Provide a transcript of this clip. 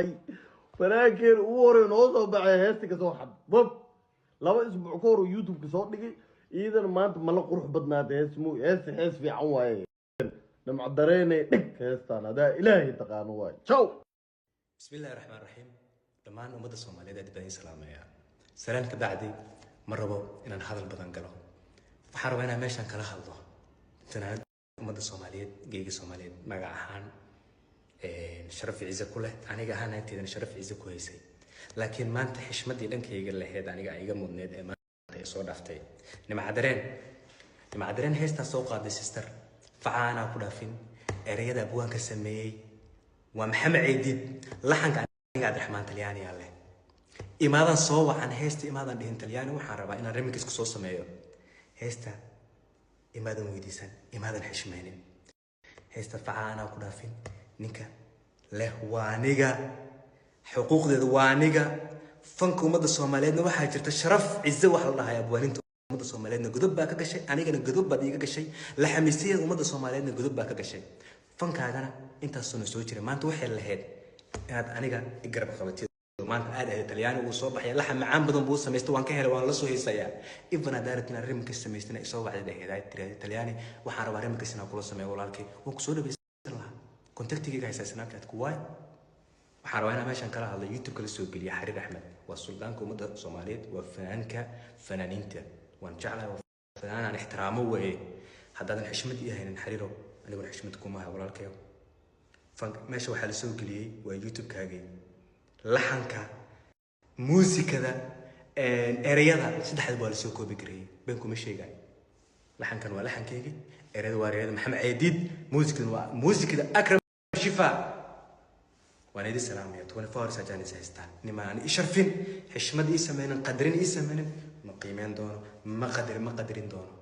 Baxay fanaankeena ugu horey noo soo baxay, heesta ka soo xad bob 2 isbuuc ka hor uu YouTube-ka soo dhigay. Iyadana maanta mala qurux badnaatay hees mu heesta, hees fiican waaye. Nimco Dareenay dhig heestaan hadaa Ilaahay taqaano waaye. Ciao. بسم الله الرحمن الرحيم. Dhammaan ummadda Soomaaliyeed aad baan idiin salaamayaa. Salaan ka bacdi, ma rabo inaan hadal badan galo. Waxaan rabaa inaan meeshan kala hadlo fanaanad ummadda Soomaaliyeed, geyga Soomaaliyeed, magac ahaan sharaf ciise ku leh, aniga ahaan agteedana sharaf ciise ku haysay, laakiin maanta xishmadii dhankayga lahayd aniga iga mudneed ee maanta ay soo dhaaftay. Nimca Dareen, Nimca Dareen, heestaa soo qaaday, sister, facaanaa ku dhaafin. Ereyada abwaanka sameeyey waa Maxamed Ceediid, laxanka aniga Cabdiraxmaan Talyaaniyaa leh. Imaadan soo wacan heesta, imaadan dhihin "Talyaani, waxaan rabaa inaan remix ku soo sameeyo heesta." Imaadan weydiisan, imaadan xishmaynin. Heesta facaanaa ku dhaafin ninka leh waa aniga, xuquuqdeeda waa aniga. Fanka ummadda Soomaaliyeedna waxaa jirta sharaf cize wax la dhahay. Abwaaninta ummadda Soomaaliyeedna godob baa ka gashay, anigana godob baad iiga gashay. Laxamiisayada ummadda Soomaaliyeedna godob baa ka gashay. Fankaagana intaasuna soo jira. Maanta waxay lahayd inaad aniga i garab qabatid. Maanta aad ahayd "Talyaani wuu soo baxaya, laxan macaan badan buu samaystay, waan ka helay, waan la soo heesayaa." Even haddaa rabtid inaad remix samaystina, isoo wacdid ahayd, aad tiraahdo "Talyaani, waxaan rabaa remix inaan kula sameeyo, walaalkay." Waan kusoo dhawaysan lahaa. Contactigayga haysaa Snapchat ku waay. Waxaan rabaa inaan meeshan kala hadlo, YouTube kala soo geliya. Xariir Axmed waa suldaanka ummadda Soomaaliyeed, waa fanaanka fanaaniinta, waan jeclahay, waa fanaan aan ixtiraamo weeye. Haddaadan xishmad ii haynin, Xariirow, aniguna xishmad kuma hayo, walaalkayo. Meesha waxaa la soo geliyey waa YouTube-kaagii. Laxanka, muusikada, ereyada, saddexda waa lasoo koobi gareeyey. Been kuma sheegayo. Laxankan waa laxankeygii, ereyada waa ereyada Maxamed Ceediid, muusikadan waa muusikada Akram Shifa. Waan idin salaamaya. 24 hours ajaanis haystaan. Nimaan i sharfin, xishmad ii sameynin, qadarin ii sameynin, ma qiimeyn doono, ma qadarin doono.